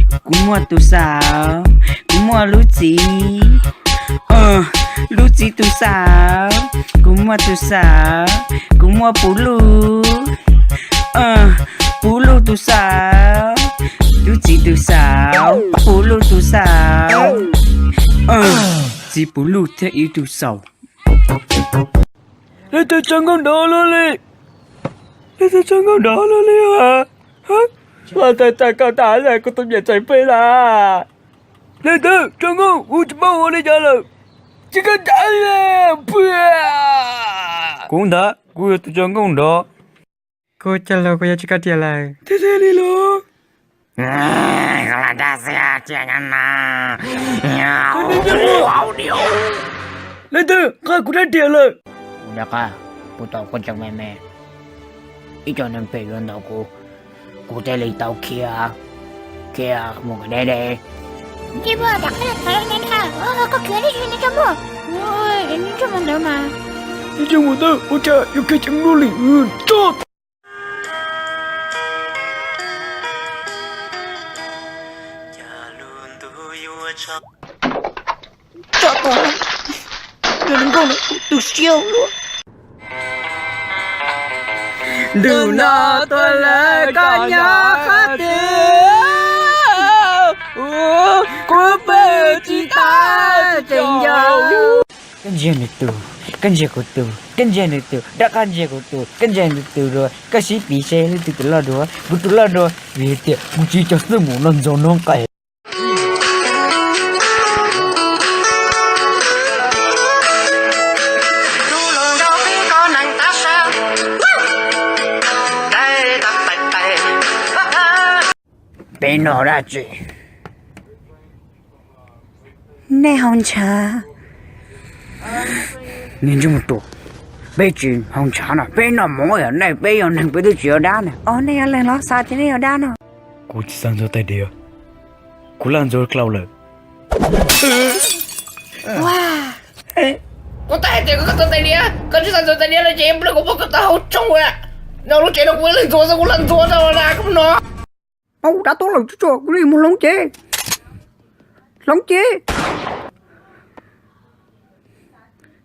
Kuv muaj tus xav, kuv muaj lub txiv, lub txiv tus xav, kuv muaj tus xav, kuv muaj puv luj, puv luj tus xav, lub txiv tus xav, puv luj tus xav, txiv puv luj thiab ib tug xaus. Leej twg tso nkauj nrov luaj li? Leej twg tso nkauj nrov luaj li? Los txais txais koj tas kuv tus niam txais peb lawm. Leej twg tso nkauj, kuv tsis paub ua li cas lawm. Tsis koj tas li. Kuv ntag, kuv yog tus tso nkauj nrov. Kuv cog lus kuv yuav tsis koj riam lawm. Thiab thiaj li los. Leej twg qhia kuv rab riam lawm? Kuv rov qab, kuv tau koj tseem me me, ib co neeg phem yuav ntau kuv, kuv thiaj li tau khiav, khiav mus deb deb. Ntsej muag, rov qab los txog ne na, koj khiav deb tsis ne tso muag, ntsej muag ntawd mas. Ntsej muag ntawd ua cas yuav khiav ceev luaj li, tso. Tso tau, yog li nkauj no kuv tu siab luaj. Ntu no tuaj lawm koj nyob qhov twg? Kuv pw tsis tau tseem nco. Koj ntsia nws tus, koj ntsia kuv tus, koj ntsia nws tus, rov qab ntsia kuv tus, koj ntsia nws tus dua, koj sib piv seb leej twg tus loj dua, kuv tus loj dua, vim hais tias kuv tsis cog xwb mus no ntxov no nqaim. Peb noj dab tsi? Nej haus ntshav. Niag ntsej muag ruam, peb tsis haus ntshav no, peb noj mov yom, nej peb yog neeg peb twb tsis yog dab ne. Os, nej yog leej los xav tias nej yog dab no. Kuv tsis xav ntxuav tais diav, kuv laj ntxuav klaus lawm. Kuv tau hais tias koj ntxuav tais diav, koj tsis xav ntxuav tais diav no ces nplawg kuv pom koj tau hauv tsoo lawm. No lub tsev no kuv leej ntxuav xwb, kuv laj ntxuav tau na, koj mus no. Au, dab tuaj lawm, tsuag tsuag, kuv li mus hloov cev. Hloov cev.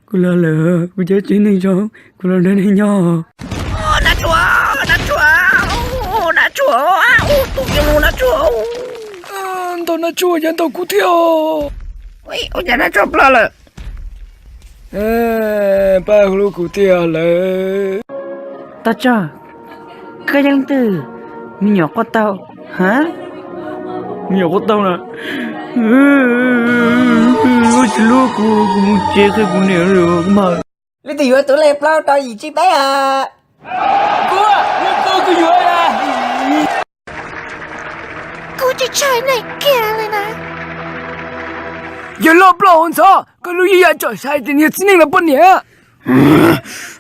Kuv los lawm, kuv cov tsev neeg zoo, kuv los nrog nej nyob. Nab Tshuaj, Nab Tshuaj, Nab Tshuaj, tus yau Nab Tshuaj. Ntau Nab Tshuaj, yav ntau kuv thiab. Ua cas Nab Tshuaj ploj lawm? Pab hlub kuv tiag lawm. Tag tso, koj yog leej twg? Me nyuam quaj taug, ha? Me nyuam quaj taug na. Tsis hlub kuv, kuv mus tsev qhia kuv niam lawm mas. Leej twg yuav tus lej plaub rau yim tsib peb a? Kuv, kuv yuav. Kuv tsis ntshai nej kiag li na. Yawg loj ploj hauv ntxhov, koj lub yij yam tsom sai tias niag txiv neej los poj niam.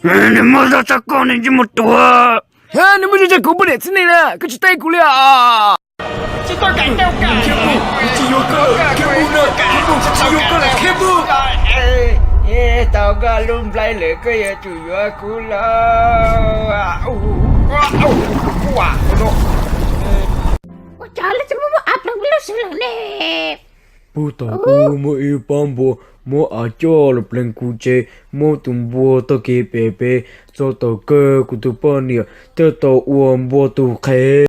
Nws muaj zog tshaj koj, nws tsis muaj tuag. Nws muaj zog tshaj kuv poj niam txiv neej na, koj tsis teb kuv li os. Tsis yuav koj lawm, tsis yuav koj lawm. Tau koj lub nplaib lawm koj yuav tsum yuav kuv los? Ua cas lawv tsis muaj muab av pleev lub xwb lawm ne? Puag thaum ub muaj ib pab npua muab av coj los pleev kuv tsev, muab tus npua taug kev pem pem, txog thaum kawg kuv tus poj niam thiaj tau ua npua tus qhev.